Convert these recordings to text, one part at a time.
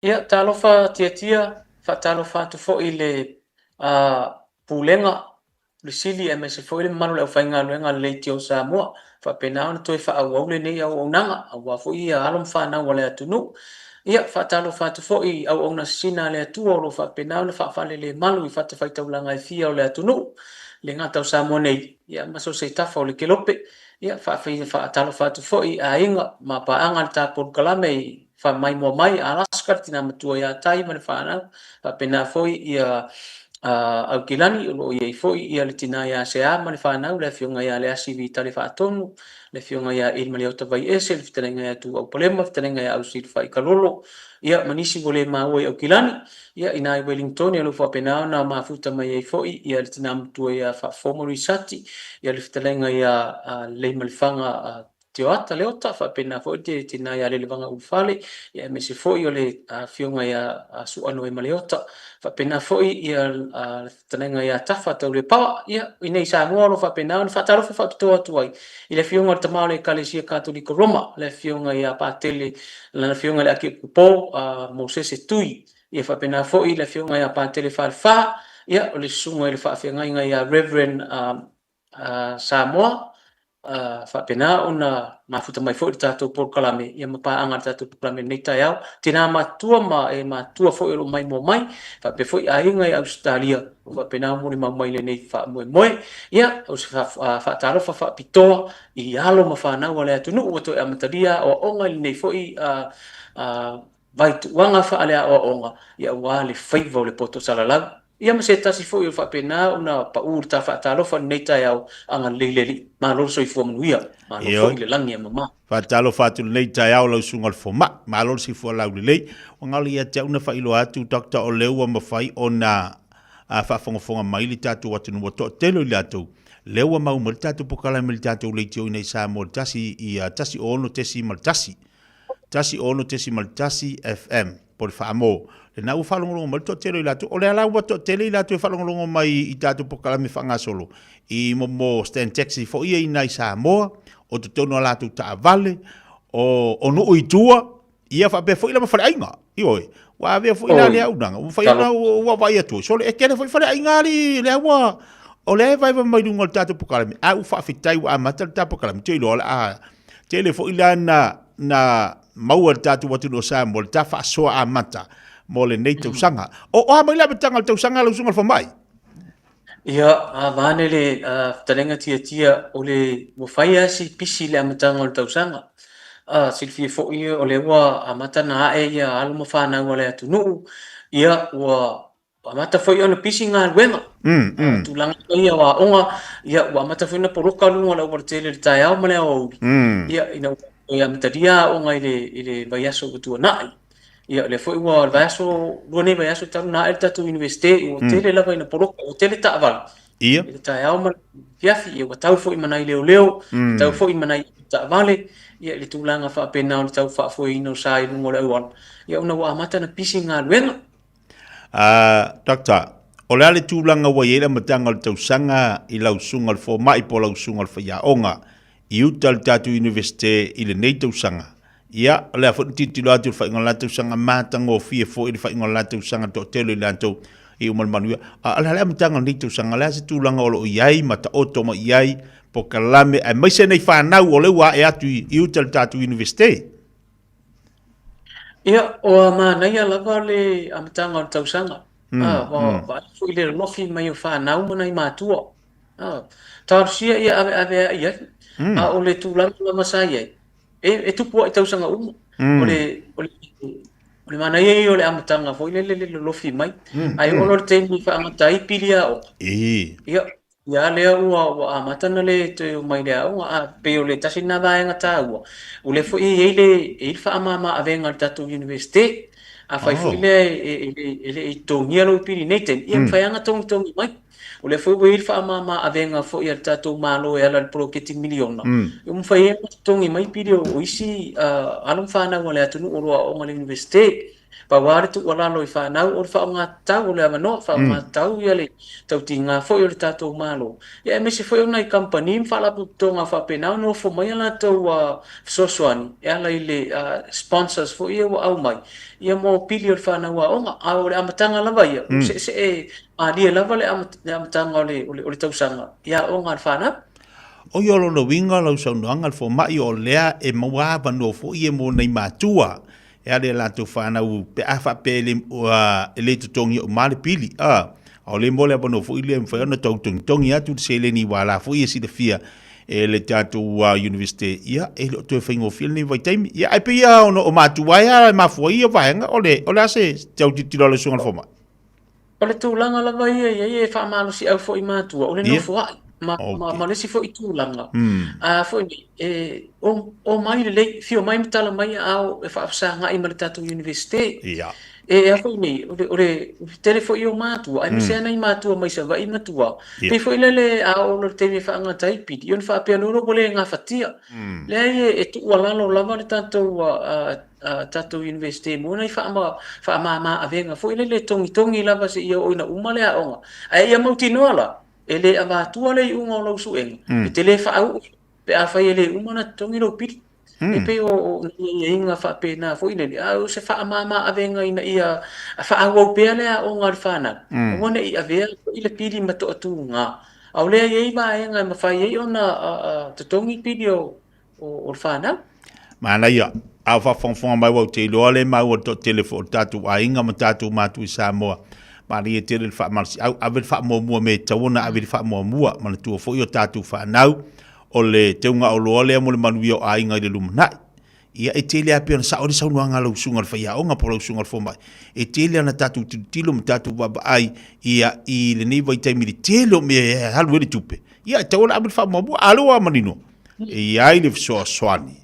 Ia, talofa Tiatia, faatalofa atu foi i le Pulega, Ofisa Sili aemaise foi le mamalu o le aufaigaluega a le Leitio a Samoa, faapena ona toe faaauau lenei auaunaga aua foi alo ma fanau a le atunuu. Ia, faatalofa atu foi i auauna sisina a le Atua o lo o faapena ona faafalelemalu i fatafaitaulaga e fia o le atunuu, e le gata o Samoa nei, ia ma so o se tafa o le kelope. Ia, faatalofa atu foi i aiga ma paaga a le ta polokalame i Faamaimoa mai Alaska, le tina matua ia Tai ma le fanau, faapena foi ia Aukilani o lo o i ai foi ia le tina ia Sea ma le fanau, le afioga ia Leasi Vitale Faatonu, le afioga ia Ili Maliota Vaiese, le fetalaiga ia Tuuau Palema, fetalaiga ia Ausilafai Kalolo, ia ma nisi ua le maua i Aukilani. Ia ina i Wellington o lo o faapena ona mafuta mai ai foi ia le tina matua ia Faafofoga Lisati, ia le fetalaiga ia Leimalefanga Tioata Leota, faapena foi le tina ia Lelevaga Ulufale, ia aemaise foi o le afioga ia Sua Noema Leota, faapena foi ia le fetalaiga ia Tafa Taulepaoa. Ia, i inei i Samoa o lo o faapena ona faatalofa faapitoa atu ai i le afioga i le Tama o le Ekalesia Katoliko Roma, le afioga ia Patele, lana afioga i le Akiepikopo Mosese Tui, ia faapena foi le afioga ia Patele Falefa, ia o le susuga i le faafeagaiga ia Reverend Samoa, faapena ona mafuta mai foi le tatou polokalame ia ma paaga le tatou polokalame i lenei taeao. Tina matutua ma e matutua foi o lo o maimoa mai, faapea foi aiga i Ausetalia o faapena ona molimau mai i lenei faamoemoe. Ia, o se faatalofa faapitoa i alo ma fanau a le atunuu ua toe amatalia aoaoga i lenei foi vaituuaga faaleaoaoga aua le faiva o le poto salalau. Ia ma se tasi foi o faapena ona pau le ta faatalofa i lenei taeao, agalelei le Alii, malo le soifua manuia, malo foi le lagi e mama. Faatalofa atu i lenei taeao lau susuga i le fomai, malo le soifua laulelei. Ua galo ia te au na faailoa atu Doctor o lea ua mafai ona faafogafoga mai le tatou atunuu ua toatele o i latou lea ua mau mai le tatou polokalame i le tatou leitio i inei i Samoa i le tasi ia 16.1. 16.1 FM po o le Faamo. Lena ua faalogologo mai le toatele o i latou. O lea la ua toatele i latou e faalogologo mai i tatou polokalame faagasolo i mo stand taxi foi ia i nai Samoa, o totonu o latou taavale, o nuu i tua, ia faapea foi la ma faleaiga. Ioe, ua avea foi la lea auaunaga, ua mafai ona ua vaai atu ai. Sole, e tele foi faleaiga alii, lea ua, o lea e vaevae mai luga o le tatou polokalame, a ua faafetai ua amata le tatou polokalame, ou te iloa o le a tele foi la na maua e le tatou atunuu o Samoa le ta faasoa amata mo lenei tausaga. O a mai le amataga o le tausaga lau susuga i le fomai? Ia, vaeane le fetalaiga tiatia, o le ua fai lava si pisi i le amataga o le tausaga. Silafia foi o lea ua amata ona ae ia alo ma fanau a le atunuu, ia ua amata foi ona pisi galuega. Tulaga foi ia o aoga, ia ua amata foi ona poloka luga o le aualatele i le taeao ma le aoauli, ia ina ua toe amatalia aoga i le vaiaso ua tuanai. Ia o lea foi ua le vaiaso, lua nei vaiaso talu ona ae le tatou Iunivesite, ua tele lava ina poloka, ua tele taavale i le taeao ma le afiafi, ia ua tau foi ma nai leoleo, ua tau foi ma nai taavale, ia i le tulaga faapena o le tau faafoeina o sa i luga o le auala, ia ona ua amata ona pisi galuega. Doctor, o le a le tulaga ua i ai le amataga o le tausaga i lau susuga i le fomai po o lau susuga i le faiaoga i uta i le tatou Iunivesite i lenei tausaga? Ia, o le a foi le tilotilo atu i le faaiuga o le la tausaga, matagofie foi le faaiuga o le la tausaga, toatele i latou i uma le manuia. A o le a le amataga o lenei tausaga, o le a se tulaga o lo o i ai ma taoto mai i ai polokalame aemaise nei fanau o lea ua ae atu i uta i le tatou Iunivesite? Ia, ua manaia lava le amataga o le tausaga. Ua vaai foi le lolofi mai o fanau ma nai matua. Talosia ia aveaveai ai, a o le tulaga lava sa i ai, e tupu lava i tausaga uma. O le manaia ia o le amataga foi lele le lolofi mai, ae oo loa i le taimi e faagata ai pili aoga, ia, Ia lea ua amata ona le toe omai i le aoga, a pei o le tasi lena vaega taua, o lea foi e i ai le, e i ai le faamama-avega a le tatou Iunivesite. Afai foi lea e le i totogia lou pili i lenei taimi, ia e mafai lava ona togitogi mai. O lea foi ua i ai le faamama-avega foi a le tatou Malo e ala i le poloketi miliona, ua mafai ai ona totogi mai pili o isi alo ma fanau a le atunuu o lo o aooga i le Iunivesite. Pau lava le tuualalo i fanau o le faaaogatatau o le avanoa, faaaogatatau ia le tautiga foi o le tatou Malo, ia aemaise foi o nai kamupani ma faalapotopotoga faapena ona ofo mai a latou fesoasoani e ala i le sponsors foi ia ua aumai ia mo pili o le fanau aoga. A o le amataga lava ia, ua seesee malie lava le amataga o le tausaga i aoga a le fanau. O ia lona uiga lau saunoaga le fomai o lea e maua avanoa foi ia mo nai matua e ala i a latou fanau pe a faapea e le, e le totogia uma le pili. A, o le mo le avanoa foi lea e mafai ona tau togitogi atu le seleni aua la foi e silafia e le tatou Universite, ia e le o toe faigofie lenei vaitaimi. Ia ae pei lava ona o matua ai lava e mafua ai ia vaega, o le, o le a se tau tilotilo a lau susuga i le fomai? O le tulaga lava ia e i ai e faamalosiau foi i matua, o le nofoai ma, ma, ma le isi foi tulaga, a foi nei, e o, omai lelei, fio mai ma tala mai a o e faafesagai ma le tatou Iunivesite. E a foi nei, o le, o le tele foi o matua, aemaise lava nai matua mai Savaii ma tua, pei foi lele a oo loa i le taimi e faagata ai pili, ia ona faapea loa lea ua le gafatia. Leai, e tuualalo lava le tatou tatou Iunivesite mo nai faamama avega foi lele e togitogi lava seia oo ina uma le aoga. Ae ia mautinoa la, e le avatua le iuga o lau suega, e te le faauu pe afai e le uma ona totogi lou pili. E pei o nai aiaiga faapena foi lele, a o se faamama avega ina ia faaauau pea le aoga a le fanau, aua ne i avea foi le pili ma toatuga. A o lea e i ai vaega e mafai ai ona totogi pili o o le fanau. Manaia, a o faafogafoga mai ua ou te iloa le maua le toatele foi o le tatou aiga ma tatou matua i Samoa. Manaia tele le faamalosiau, ave le faamuamua me e tatau ona ave le faamuamua. Manatua foi o tatou fanau, o le teuga oloa lea mo le manuia o aiga i le lumanai. Ia e tele lava pei ona sao ai le saunoaga a lau susuga i le faiaoga po o lau susuga i le fomai, e tele lava ina tatou tilotilo ma tatou vaavaai ia i lenei vaitaimi i le tele o mea e alu ai le tupe. Ia e tatau ona ave le faamuamua, a o lea ua manino, e i ai le fesoasoani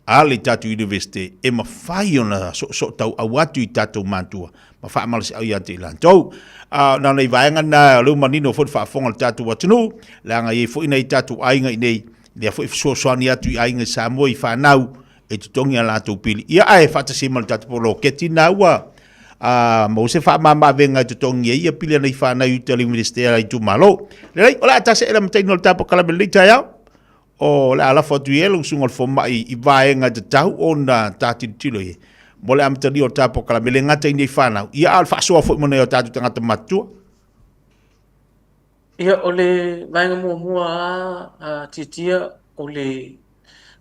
a le tatou Universite e mafai ona soosootauau atu i tatou matua ma faamalosiau ia te i latou. A na o nai vaega na, o lea ua manino foi le faafofoga a le tatou atunuu, leaga e i ai foi nai tatou aiga i inei, lea foi e fesoasoani atu i aiga i Samoa i fanau e totogi a latou pili. Ia ae faatasi ai ma le tatou poloketi na ua a maua se faamama-avega e totogi ai ia pili a nai fanau i uta i le Iunivesite a itumalo. Lelei, o le a tasi ae le amataina o le ta polokalame i lenei taeao. O le a lafo atu i ai lau susuga i le fomai i vaega e tatau ona ta tilotilo i ai mo le amatalia o le ta polokalame, e le gata i nei fanau, ia a o le faasoa foi mo nai o tatou tagata matutua. Ia, o le vaega muamua lava a Tiatia, o le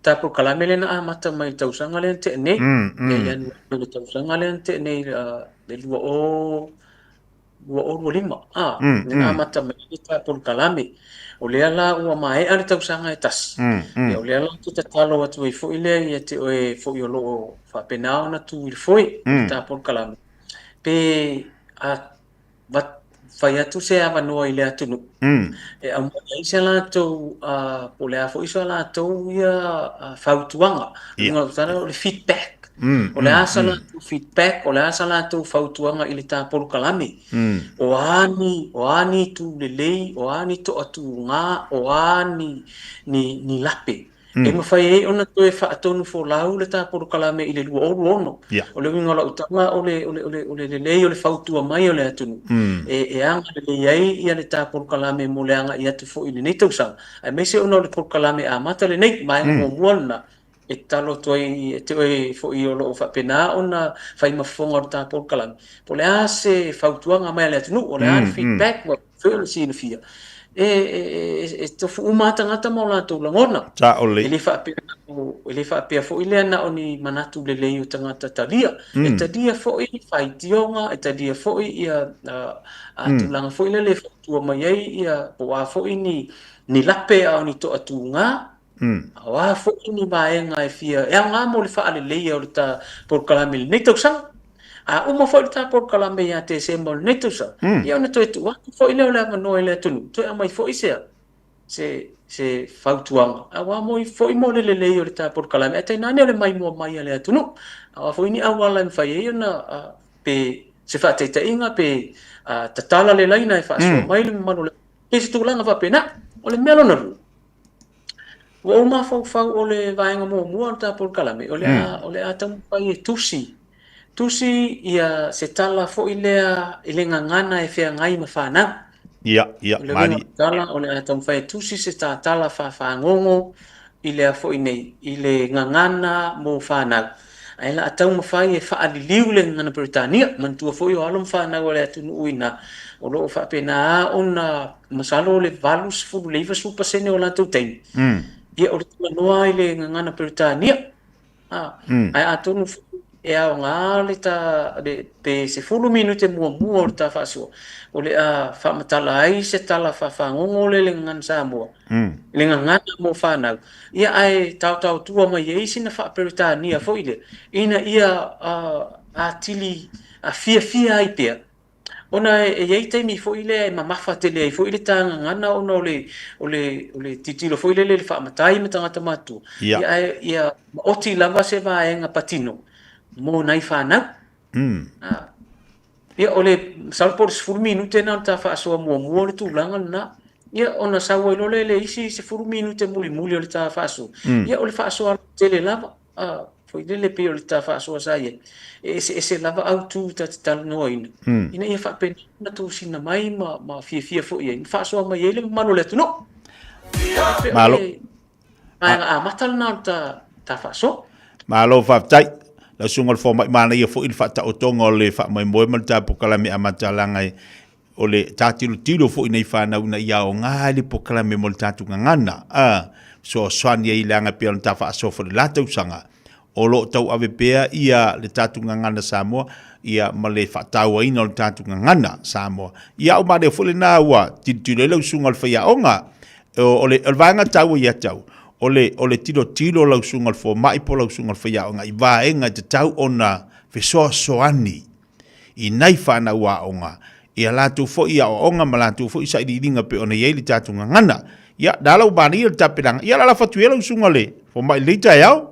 ta polokalame lea na amata mai i le tausaga lea na tea nei, ia Ianuari o le tausaga lea na tea nei, le 2025, a, lea na amata mai ai le ta polokalame. O lea la ua maea le tausaga e tasi, ia o lea la ou te tatalo atu ai foi lea ia te oe foi o lo o faapena ona tu i le foe o le ta polokalame, pe a fai atu se avanoa i le atunuu e aumai ai se latou po o le a foi so latou ia fautuaga. Luga o tala o le feedback. O le a sa latou feedback, o le a sa latou fautuaga i le ta polokalame. O a ni, o a ni itu lelei, o a ni toatuga, o a ni, ni, ni lape. E mafai ai ona toe faatonufolau le ta polokalame i le 2026. O le uiga o lau tala, o le, o le, o le, o le lelei o le fautua mai o le atunuu, e, e agalelei ai ia le ta polokalame mo le agai atu foi i lenei tausaga, aemaise ona o le polokalame amata lenei, vaega muamua lena, e tatalo atu ai ia te oe foi o lo o faapena ona fai ma fofoga o le ta polokalame, po o le a se fautuaga mai a le atunuu, o le a le feedback ua mafai ona silafia, e, e, e, e tofu uma lava tagata ma o latou lagona. Sao lelei. E le faapea, e le faapea foi lea na o ni manatu lelei o tagata talia. E talia foi faitioga, e talia foi ia a, tulaga foi lele e fautua mai ai ia, po o a foi ni, ni lape a o ni toatuga, a o a foi ni vaega e fia, e aoga mo le faaleleia o le ta polokalame i lenei tausaga. A uma foi le ta polokalame ia Tesema o lenei tausaga, ia ona toe tuu atu foi lea o le avanoa i le atunuu, toe aumai foi se, se, se fautuaga, aua mo foi mo le lelei o le ta polokalame, ae tainane o le maimoa mai a le atunuu. A o a foi ni auala e mafai ai ona, pe se faataitaiga, pe tatala le laina e faasoa mai le mamalu o le, pe se tulaga faapena. O le mea lona lua, Ua ou mafaufau o le vaega muamua o le ta polokalame, o le a, o le a taumafai e tusi Tusi ia se tala foi lea i le gagana e feagai ma fanau. Ia, ia, O le uiga o malie. le tala, o le a taumafai e tusi se ta tala faafagogo i lea foi nei, i le gagana mo fanau. Ae la a taumafai e faaliliu le gagana Peretania. Manatua foi o alo ma fanau a le atunuu i ina, o lo o faapena ona, masalo o le 80 i le 90% o latou taimi, ia o le talanoa i le gagana Peretania. Ae atonu foi e aoga le ta, le, pe 10 minute muamua o le ta faasoa, o le a faamatala ai se tala faafagogo lea i le gagana Samoa, le gagana mo fanau, ia ae taotaotua mai ai sina faa-Peretania foi lea, ina ia atili fiafia ai pea. Ona e i ai taimi foi lea e mamafa tele ai foi le ta gagana ona o le, o le, o le tilotilo foi lele i le faamatai ma tagata matutua, ia ae ia maoti lava se vaega patino mo nai fanau. Ia o le, masalo po o le 10 minute na o le ta faasoa muamua o le tulaga lena. Ia ona sau ai loa lea i le isi 10 minute mulimuli o le ta faasoa, ia o le faasoa tele lava. Foi lele pei o le ta faasoa sa i ai, e eseese lava autu ta te talanoaina, ina ia faapena ona tusina mai ma fiafia foi ai, ma faasoa mai ai le mamalu o le atunuu. Ia, pei o Malo. le vaega amata lena o le ta faasoa. Malo faafetai. Lau Susuga i le Fomai, manaia foi le faataotoga o le faamoemoe ma le ta polokalame amata leaga o le ta tilotilo foi nei fanau ina ia aoga ai le polokalame mo le tatou gagana, a fesoasoani ai leaga e pei ona ta faasoa foi i le la tausaga, o lo o tauave pea ia le tatou gagana Samoa ia ma le faatauaina o le tatou gagana Samoa. Ia o manaia foi lena ua tilotilo ai lau susuga i le faiaoga. O le vaega taua ia te au, o le tilotilo o lau susuga i le fomai po o lau susuga i le faiaoga i vaega e tatau ona fesoasoani i nai fanau aoga, i a latou foi aoaoga ma latou foi sailiiliga pei ona i ai le tatou gagana. Ia, na ala ua manaia le tapenaga. Ia, lalafo atu ia lau susuga i le fomai i lenei taeao.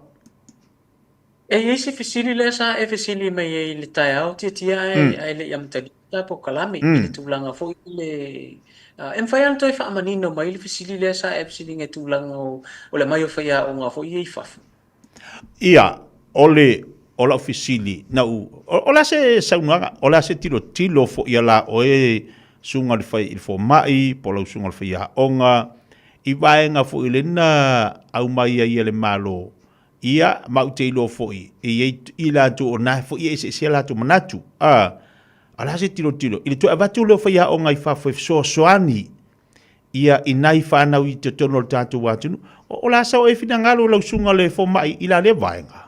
E i ai se fesili lea sa e fesili mai ai i le taeao Tiatia ae le i amatalia ta polokalame i le tulaga foi le e mafai lava ona toe faamanino mai le fesili lea sa e fesiliga i tulaga o le aumai o faiaoga foi ia i fafo. Ia, o le, o lau fesili, na u, o le a se saunoaga, o le a se tilotilo foi a la oe susuga i le fai, i le fomai, po o lau susuga i le faiaoga, i vaega foi lena aumai ai e le Malo, ia, ma ou te iloa foi, e i ai i latou o na foi e eseese a latou manatu, a, o le a se tilotilo, i le toe avatu lea o faiaoga i fafo e fesoasoani ia i nai fanau i totonu o le tatou atunuu. O le a sau e finagalo lau susuga le fomai i la lea vaega?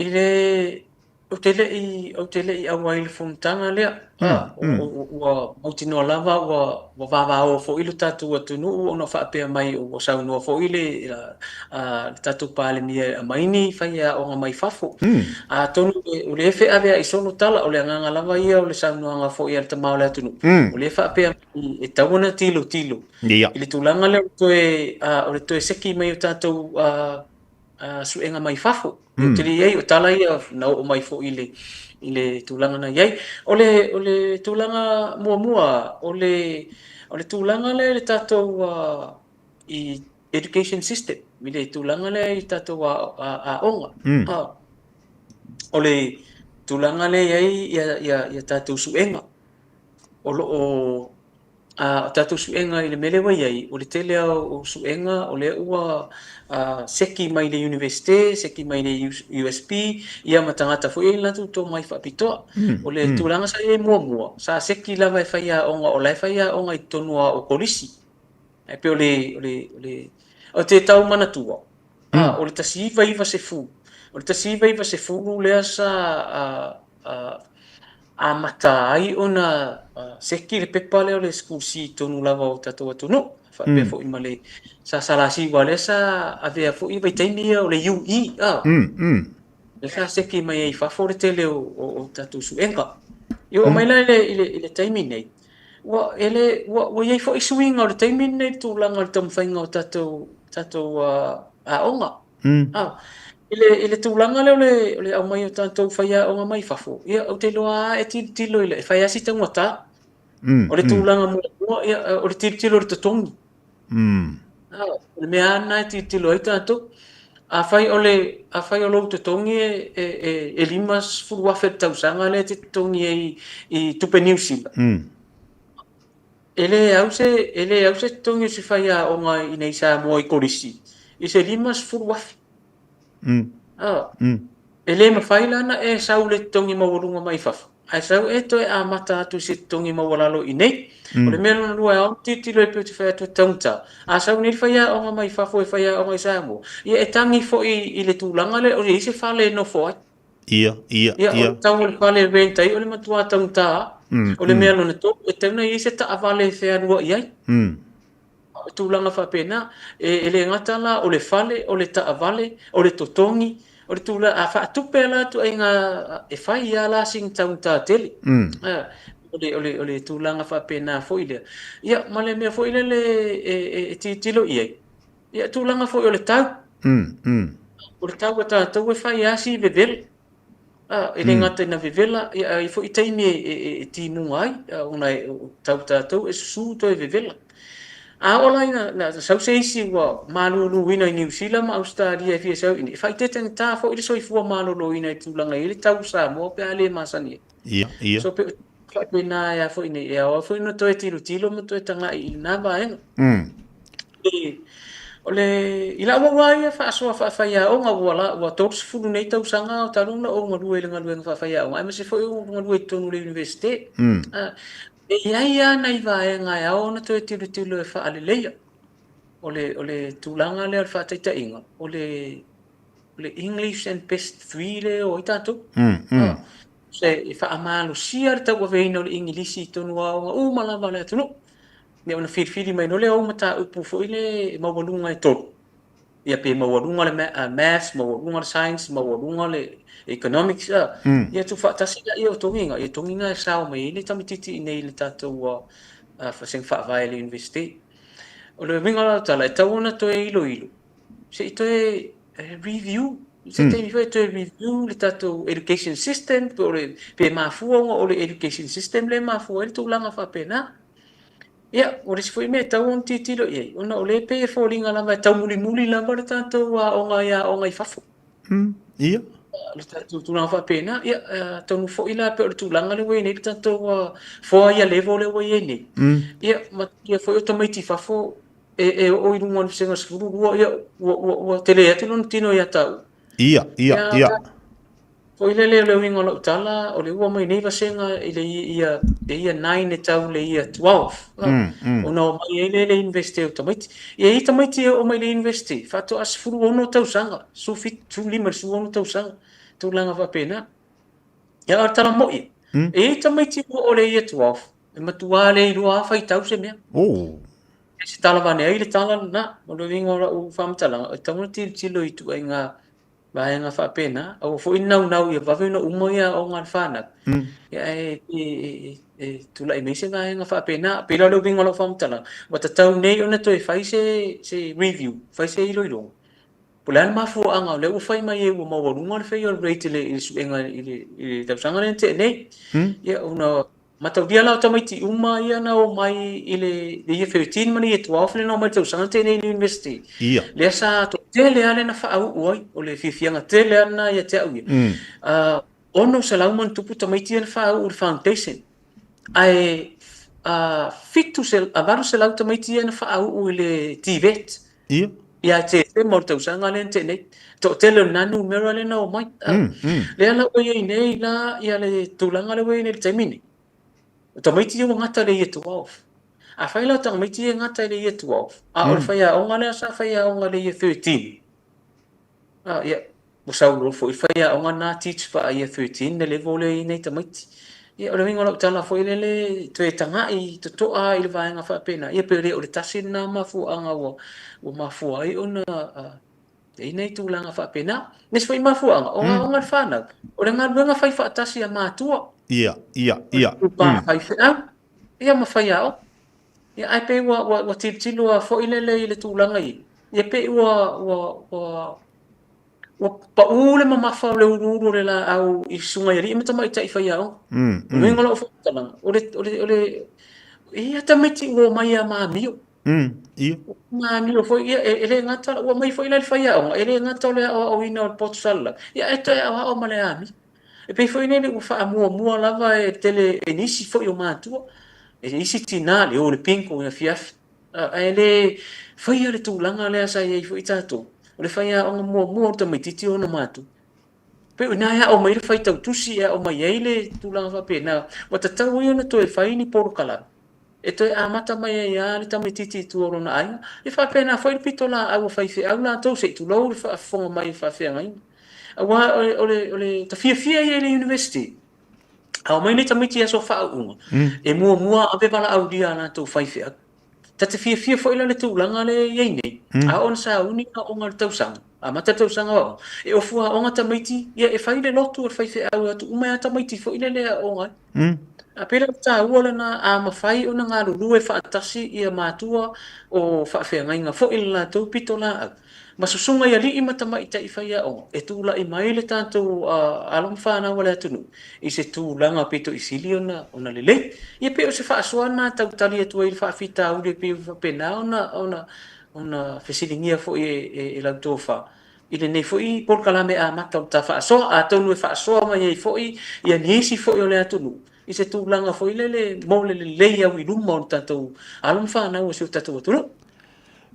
I le, ou te le i, ou te le i auai i le fonotaga lea. Ua mautinoa lava ua, ua vavao foi lo tatou atunuu ona faapea mai ua saunoa foi le, le tatou Palemia e aumai ni faiaoga mai fafo. Atonu o lea e feaveai solo tala, o le agaga lava ia o le saunoaga foi a le tama o le atunuu, o lea e faapea mai e tatau ona tilotilo i le tulaga lea o le toe, o le toe seki mai o tatou suega mai fafo. Ou te le i ai, o tala ia na oo mai foi i le tulaga na i ai. O le tulaga muamua, o le tulaga lea i le tatou i education system, i le tulaga lea i tatou aoga. O le tulaga lea e i ai ia tatou suega, o lo o o tatou suega i le mea lea ua i ai, o le tele lava o suega o lea ua seki mai le Iunivesite, seki mai le USP, ia ma tagata foi ia i le latou tomai faapitoa. O le tulaga sa i ai muamua, sa seki lava e faiaoga, o la e faiaoga i totonu o kolisi. Ae pei o le, o le, o le, ou te tau manatua, o le 1990, o le 1990 lea sa amata ai ona seki le pepa lea o le School C i totonu lava o tatou atunuu, faapea foi ma le SSLC, aua lea sa avea foi vaitaimi ia o le UE, lea sa seki mai ai i fafo le tele o tatou suega. E oo mai la i le taimi nei, Ua, e le, ua, ua i ai foi suiga o le taimi lenei i le tulaga o le taumafaiga o tatou, tatou aoga. I le, i le tulaga lea o le, o le aumai o tatou faiaoga mai fafo, ia, ou te iloa lava e tilotilo i le, e fai lava si taugata. O le tulaga muamua, ia, o le tilotilo i le totogi. O le mea lava lena e tilotilo ai tatou. Afai o le, afai o lou totogi e, e, e, e 50,000 i le tausaga lea e te totogi ai i tupe Niu Sila, e le au se, e le au se totogi o se faiaoga i inei Samoa i Kolisi i se 50,000. E le mafai la ona e sau i le totogi maualuga mai fafo, ae sau e toe amata atu i se totogi maualalo i inei. O le mea lona lua e ao ona tilotilo ai pei ou te fai atu e taugata, a sau nei le faiaoga mai fafo e faiaoga i Samoa, ia e tagi foi i le tulaga lea o i ai se fale e nofo ai. Ia, ia, Ia, o ia. le tau o le fale e rent ai o le matua taugata lava. O le mea lona tolu, e tatau ona i ai se taavale e fealuai ai. O tulaga faapena, e le gata la o le fale, o le taavale, o le totogi, o le tulaga, a faatupe la ituaiga, e fai lava la sina taugata tele. O le, o le, o le tulaga faapena foi lea. Ia, ma le mea foi lele e tilotilo i ai, ia, tulaga foi o le tau. O le tau a tatou e fai lava si vevela. E le gata ina vevela, ia, ae i ai foi taimi e timuga ai, ona e tau tatou e susu toe vevela. A oo la ina sau se isi ua maluluina i Niu Sila ma Ausetalia e fia sau i inei, e faaeteetagata foi le soifua maloloina i tulaga e i ai le tau o Samoa pe a le masani ai. Ia, ia. So pei o faapena e a foi nei, e ao foi ona toe tilotilo ma toe tagai i lena vaega. O le, i lau au lava ia faasoa faafaiaoga, ua la, ua 30 nei tausaga o talu ona ou galue i le galuega faafaiaoga, aemaise foi ou galue i totonu o le Iunivesite. E i ai lava nai vaega e ao ona toe tilotilo e faaleleia. O le, o le tulaga lea o le faataitaiga, o le, o le English and Best 3 lea e o ai tatou. Se e faamalosia le tauaveina o le Igilisi i totonu o aoga uma lava a le atunuu. Ia ona filifili mai loa lea o au mataupu foi lea e maualuga e tolu, ia pe maualuga le maths, maualuga le science, maualuga le economics, ia tuufaatasi laia o togiga, ia togiga e sao mai ai le tamaitiiti i inei i le tatou vasega faavae i le Iunivesite. O le uiga o lau tala, e tatau ona toe iloilo, se i toe review, se taimi foi e toe review le tatou education system, pe o le, pe mafua ona o le education system lea e mafua ai le tulaga faapena. Ia, o le isi foi mea e tatau ona tilotilo i ai, ona o lea e pei e foliga lava e taumulimuli lava le tatou aoga i aoga i fafo. Ia. Le tatou tulaga faapena, ia, atonu foi la pei o le tulaga lea ua i ai nei le tatou 4 year level lea ua i ai nei. Ia, manatua foi o tamaiti i fafo e oo i luga o le vasega 12, ia, ua tele atu lona tino ia taua. Ia, ia, ia. Foi lele o le uiga o lau tala, o lea ua omai nei vasega i le year, le year 9 e tau i le year 12, ona omai ai lea i le University o tamaiti. E i ai tamaiti e oo mai i le University, faatoa 16 tausaga, 17, 15 i le 16 tausaga, tulaga faapena. Ia, a o le tala moi, e i ai tamaiti ua oo i le year 12, e matua le iloa lava faitau se mea. E se tala vane ai le tala lena. O le uiga o lau faamatalaga, e tatau ona tilotilo i ituaiga vaega faapena, aua foi ne naunau ia vave ona uma ia aoga a le fanau, ia ae e tulai mai se vaega faapena. Pei la o le uiga o lau faamatalaga, ua tatau nei ona toe fai se review, fai se iloiloga, po o le a le mafuaaga o lea ua fai mai ai ua maualuga le failure rate i le suega i le tausaga lea na tea nei. Ia ona Mataulia la o tamaiti uma ia na omai i le year 13 ma le year 12 lea na omai i le tausaga na tea nei i le university. Ia. Lea sa toatele lava lea na faauu ai, o le fiafiaga tele lava lena ia te au ia. 600 ma ona tupu tamaiti ia na faauu i le foundation. Ae 800 tamaiti ia na faauu i le TVET. Ia. Ia Tesema o le tausaga lea na tea nei. Toatele o lena numera lea na omai. Lea la ua i ai nei la ia le tulaga lea ua i ai nei i le taimi nei. O tamaiti ia ua gata i le year 12. Afai la o tamaiti ia e gata i le year 12, a o le faiaoga lea sa faiaoga i le year 13, ia, Ua sau loa foi le faiaoga lena teach faa year 13 le level lea e i ai nei tamaiti. Ia o le uiga o lau tala foi lele, toe tagai totoa i le vaega faapena, ia pe le o le tasi lena mafuaaga ua mafua ai ona i ai nai tulaga faapena. Nisi foi mafuaaga, o aoga a le fanau, o le galuega fai faatasi a matua. Ia, ia, ia. O le faifeau, ia ma faiaoga. Ia, ae pei ua tilotilo lava foi lele i le tulaga i, ia pei ua Ua pau le mamafa o le uluulu o le laau i susuga i alii ma tamaitai faiaoga. O le uiga o lau faamatalaga, o le, o le, o le, e i ai lava tamaiti ua omai ia ma amio. Ia. Ma amio foi, ia, e le gata, ua aumai foi la i le faiaoga, e le gata o le aoaoina o le poto salalau, ia ae toe aoao ma le amio. E pei foi lele ua faamuamua lava e tele e nisi foi o matua, e isi tinā le o i le bingo i afiafi, ae le faia le tulaga lea sa i ai foi tatou, o le faiaoga muamua o le tamaitiiti o ona matua. Pei o i ina e ao mai ai le faitau tusi, e ao mai ai le tulaga faapena, ua tatau ai ona toe fai ni polokalame e toe amata mai ai lava le tamaitiiti i tua o lona aiga. E faapena foi le pitolaau a faifeau latou, se i tulou le faafofoga mai a faafeagaiga. Aua o le tafiafia ia i le University, a omai nei tamaiti i aso faauuga, e muamua ave valaaulia a latou faifeau. Ta te fiafia foi la i le tulaga lea e i ai nei, a oo ina sauni aoga o le tausaga, amata le tausaga o aoga, e ofu aoga tamaiti, ia e fai le lotu a le faifeau e o atu uma ai lava tamaiti foi lele e aooga ai. A pei la o le taua lena, a mafai ona galulue faatasi ia matua o faafeagaiga foi i le latou pitolaau ma susuga i alii ma tamaitai faiaoga e tulai mai le tatou alo ma fanau a le atunuu i se tulaga pito i sili ona lelei. Ia pei o se faasoa lena e tau tali atu ai i le faafitauli e pei ona faapena ona fesiligia foi e lau tofa i lenei foi polokalame amata o le ta faasoa, atonu e faasoa mai ai foi ia nisi foi o le atunuu i se tulaga foi lele mo le lelei au i luma o le tatou alo ma fanau a si o tatou atunuu.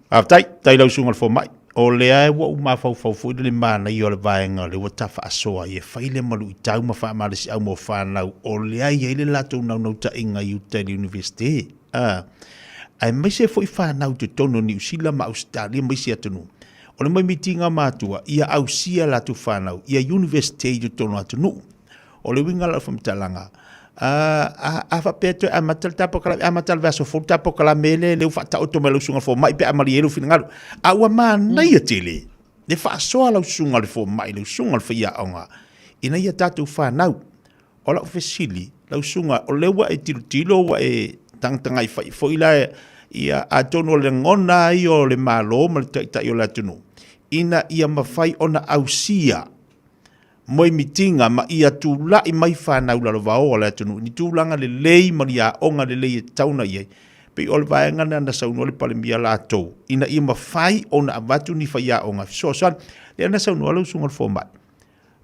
Faafetai, faafetai i lau susuga i le fomai. O lea ua ou mafaufau foi i le manaia o le vaega o lea ua ta faasoa ai e fai lea ma luitau ma faamalosiau mo fanau o lea e i ai le latou naunautaiga i uta i le Iunivesite, aemaise foi fanau i totonu o Niu Sila ma Ausetalia ma isi atunuu. O le moemitiga a matua, ia ausia latou fanau ia Iunivesite i totonu o atunuu. O le uiga la o le faamatalaga, a, a faapea e toe amata le ta polokalame, amata i le vaiaso fou le ta polokalame lea, lea ua faataoto mai e lau susuga i le fomai pe a malie ai lou finagalo. A ua manaia tele le faasoa a lau susuga i le fomai, lau susuga i le faiaoga ina ia tatou fanau. O lau fesili, lau susuga, o lea ua e tilotilo ua e tagatagai fai foi la, ia, atonu o le lagona lava ia o le Malo ma le Taitai o le atunuu, ina ia mafai ona ausia moemitiga ma ia tulai mai fanau lalovaoa o le atunuu i ni tulaga lelei ma ni aoga lelei e tatau ona i ai. Pei o le vaega lena na saunoa le Palemia latou ina ia mafai ona avatu ni faiaoga e fesoasoani. Lea na saunoa lau susuga i le fomai,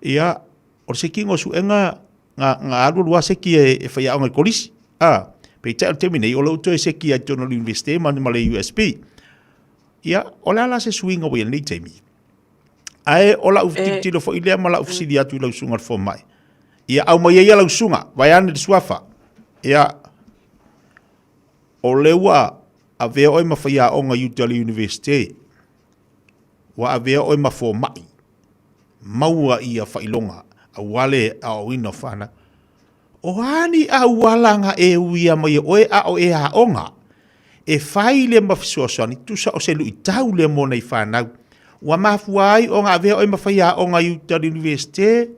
ia, o le sekiga o suega na, na alu alu lava seki e, e faiaoga i kolisi. A, peitai o le taimi nei, o lo o toe seki ai i totonu o le Iunivesite ma, ma le USP. Ia, o le a la se suiga ua i ai i lenei taimi? Ae o lau tilotilo foi lea ma lau fesili atu i lau susuga i le fomai. Ia aumai ai lau susuga, vaeane le suafa. Ia, o lea ua avea oe ma faiaoga i uta i le Iunivesite, ua avea oe ma fomai, maua ia faailoga aua le aoaoina o fanau. O a ni auala na e uia mai e oe a o e aoga e fai lea ma fesoasoani, tusa o se luitau lea mo nai fanau ua mafua ai ona avea oe ma faiaoga i uta i le Iunivesite,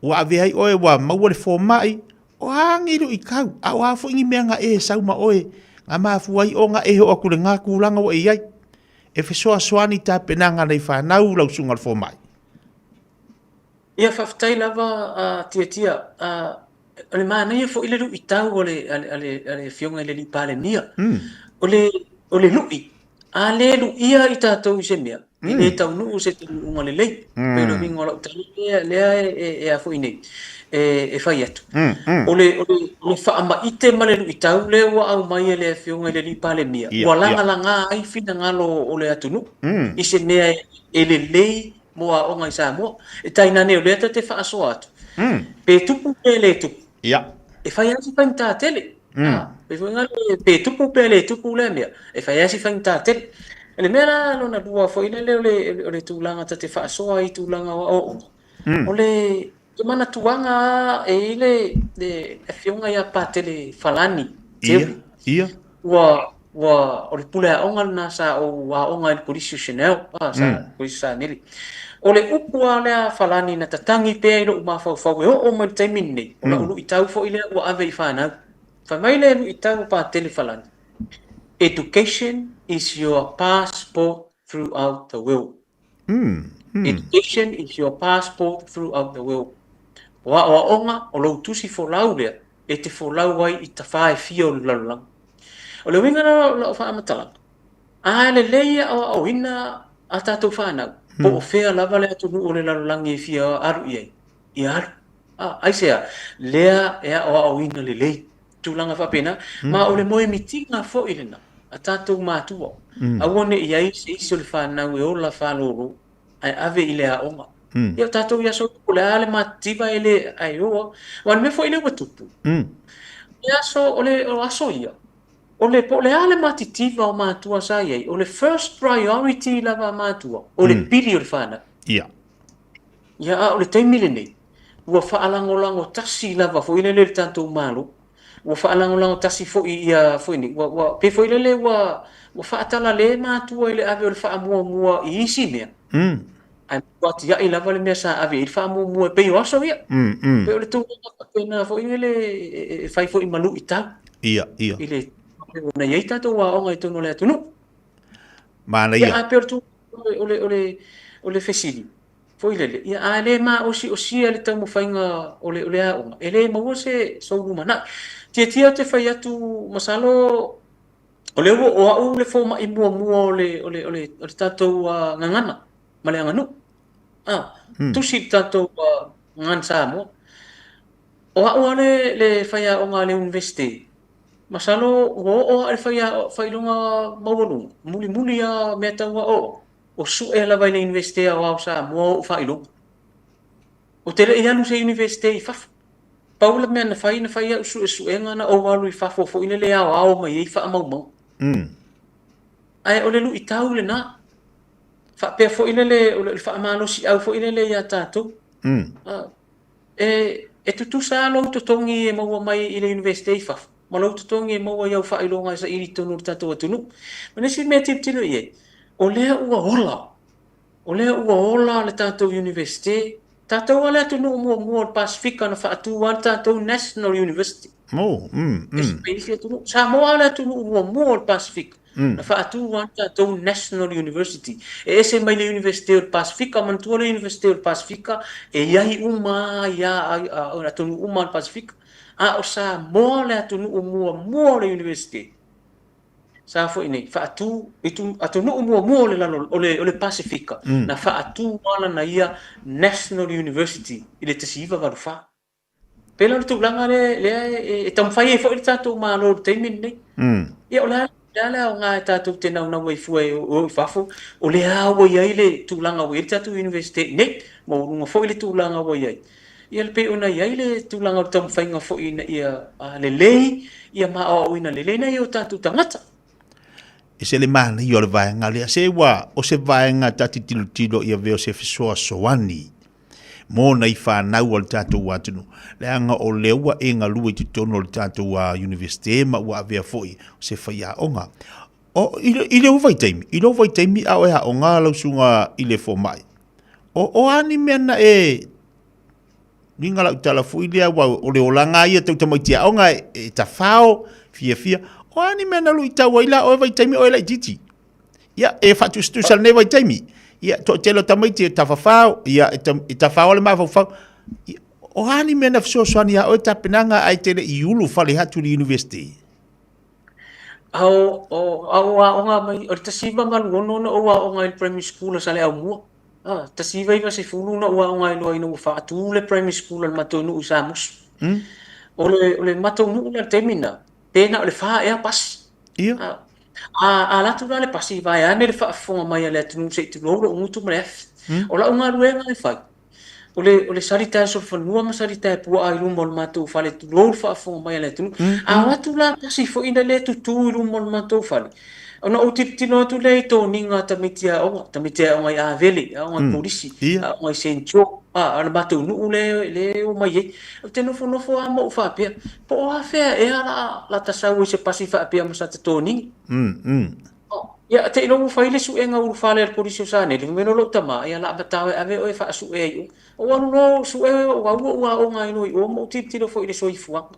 ua avea ai oe ua maua le fomai, o a ni luitau, a o a foi ni mea na e sau ma oe na mafua ai ona e oo atu i lena tulaga ua e i ai, e fesoasoani i tapenaga a nai fanau lau susuga i le fomai. Ia faafetai lava a Tiatia. O le manaia foi le luitau a le, a le, a le, a le Afioga i le Alii Palemia. O le, o le lui, a le luia i tatou i se mea, e le taunuu se taunuuga lelei. Pei o le uiga o lau tala lea, lea e, e, e a foi nei, e, e fai atu. O le, o le, o le faamaite ma le luitau lea ua aumai e le Afioga i le Alii Palemia, ua lagalaga ai finagalo o le atunuu i se mea e lelei mo aoga i Samoa. E tainane o lea ta te faasoa atu, pe tupu pe le tupu, e fai lava si faigata tele. Pei foi lea, pe tupu pe le tupu lea mea, e fai lava si faigata tele. O le mea la lona lua foi lele o le tulaga ta te faasoa ai i tulaga o aoaoga, o le manatuaga lava e i ai le Afioga ia Patele Falani Terry, Ua, ua, o le pule aoga lena sa ou aoga ai i le Kolisi o Chanel, ah, sa, mm. Kolisi Saneli. O le upu lava lea a Falani na tatagi pea i lou mafaufau e oo mai le taimi lenei, o lau luitau foi lea ua ave i fanau. Fai mai le luitau o Patele Falani, Education is your passport throughout the world. Education is your passport throughout the world. O aoaoga, o lou tusi folau lea e te folau ai i tafā e fia o le lalolagi. O le uiga lena o lau faamatalaga, a lelei e aoaoina a tatou fanau, po o fea lava le atunuu o le lalolagi e fia alu i ai, ia alu. Aisea? Lea e aoaoina lelei, tulaga faapena, ma o le moemitiga foi lena a tatou matua, aua ne i i ai se isi o le fanau e ola faalolo ae ave i le aoga. Ia o tatou i aso o le a le matitiva e le ae o lava. Aua o le mea foi lea ua tupu, o le aso, o le o aso ia, o le po o le a le matitiva o matua sa i ai, o le first priority lava a matua, o le pili o le fanau. Ia, a o le taimi lenei, ua faalagolago tasi lava foi lele le tatou Malo, ua faalagolago tasi foi ia foi nei, ua pei foi lele ua faatalale matua i le ave o le faamuamua i isi mea. Ae matua tiai lava le mea sa ave i ai le faamuamua e pei o aso ia. Pei o le tulaga faapena foi lele e fai foi ma luitau. I le ona i ai tatou aoga i totonu o le atunuu. Manaia. Ia, ae pei o le tulaga o le fesili foi lele, ia, a le maosiosia le taumafaiga o le aoga, e le maua se sou lumanai. Tiatia ou te fai atu, masalo o lea ua o au le fomai muamua o le tatou gagana ma le aganuu. Tusi le tatou gagana Samoa. O au lava le faiaoga a le Iunivesite, masalo ua oo lava i le faailoga maualuga, mulimuli lava mea tau aoaoga, o sue lava i le Iunivesite Aoao Samoa ou faailoga. Ou te le i alu i se Iunivesite i fafo. Pau le mea na fai, na fai au suesuega na ou alu i fafo foi lele aoao mai ai faamaumauga. Ae o le luitau lena. Faapea foi lele, o le faamalosiau foi lele ia tatou. E tutusa lava lou totogi e maua mai i le Iunivesite i fafo, ma lou totogi e maua i au faailoga e saili i totonu o le tatou atunuu. Ma le isi mea e tilotilo i ai, o lea ua ola, o lea ua ola le tatou Iunivesite, tatou lava le atunuu muamua o le Pasefika na faatu lava le tatou National University. E se isi atunuu. Samoa lava le atunuu muamua o le Pasefika na faatu lava le tatou National University. E ese mai le Iunivesite o le Pasefika, manatua le Iunivesite o le Pasefika e i ai uma lava ia atunuu uma o le Pasefika. A o Samoa le atunuu muamua o le Iunivesite. Sa foi nei faatu atunuu muamua o le lalo o le Pasefika na faatu lana ia National University i le 1984. Pei o le tulaga lea e taumafai ai foi le tatou Malo i le taimi lenei. Ia o le a le aoga e tatou te naunau ai fua e o i fafo, o lea ua i ai le tulaga ua i ai le tatou Iunivesite i nei, maualuga foi le tulaga ua i ai. Ia pei ona i ai le tulaga o le taumafaiga foi ina ia lelei, ia ma aoaoina lelei nai o tatou tagata. E se le manaia o le vaega lea, se ua o se vaega ta te tilotilo ia avea o se fesoasoani mo nai fanau a le tatou atunuu, leaga o lea ua e galue i totonu o le tatou Iunivesite ma ua avea foi o se faiaoga. O, i lou vaitaimi, i lou vaitaimi a o e aoga lau susuga i le fomai, o a ni mea na e uiga lau tala foi lea, aua o le olaga lava ia tau tamaiti aoga e tafao, fiafia, o a ni mea na luitau ai la oe vaitaimi o e laitiiti? Ia, e faatusatusa lenei vaitaimi. Ia, toatele o tamaiti e tafafao, ia, e tafao le mafaufau. Ia, o a ni mea na fesoasoani iā oe tapenaga ae te le i ulufale atu i le Iunivesite? A o aoga mai, o le 1986 na ou aoga ai i le primary school a Saleaaumua. 1990 na ou aoga ai loa ina ua faatu le primary school a le matou nuu i Samusu. O le matou nuu la i le taimi lena, pe na o le 4 ea pasi. A alu atu la le pasi, vaeane le faafofoga mai a le atunuu se i tulou lou gutu ma le afi. O lau galuega e fai, o le salitae solofanua ma salitae puaa i luma o le matou fale, tulou le faafofoga mai a le atunuu. A o atu la pasi foi lele tutu i luma o le matou fale, ona ou tilotilo atu lea i toniga a tamaiti aoga, tamaiti aoga i Avele, aoga i Kolisi, aoga i Saint John, a le matou nuu lea e omai ai. Ou te nofonofo lava ma ou faapea, po o afea ea la ta sau ai se pasi faapea ma sata toniga. Ia, te i loa ua fai le suega ulufale a le Kolisi o Sanele, fai mai loa lou tama, ia la matao e ave oe e faasue ai i o. Ou alu loa ou sue, ou au ou aoga ai loa i o ma ou tilotilo foi i le soifuaga.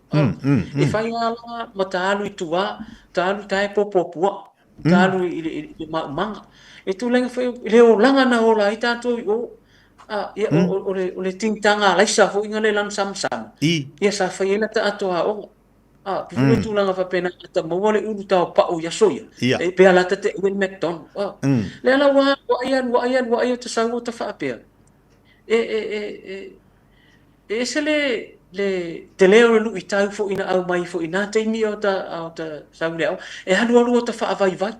E fai lava la ma ta alu i tua, ta alu ta e popo puaa, ta alu i le maumaga. E tulaga foi i le olaga na ola ai tatou i o. Ia, o le tinitaga alaisa foi na le lanu samasama, ia sa fai ai lata atoa aoga. A, pei foi o tulaga faapena, a ta maua le ulu tao pau i aso ia, e pe ala ta te ai le McDonald. A, lea la ua alu ai, alu ai, alu ai, o ta sau o ta faapea, e, e, e, e, e ese le, le tele o le luitau foi na aumai foi i na taimi o ta, o ta sau i le aoga, e alualu o ta faavaivai.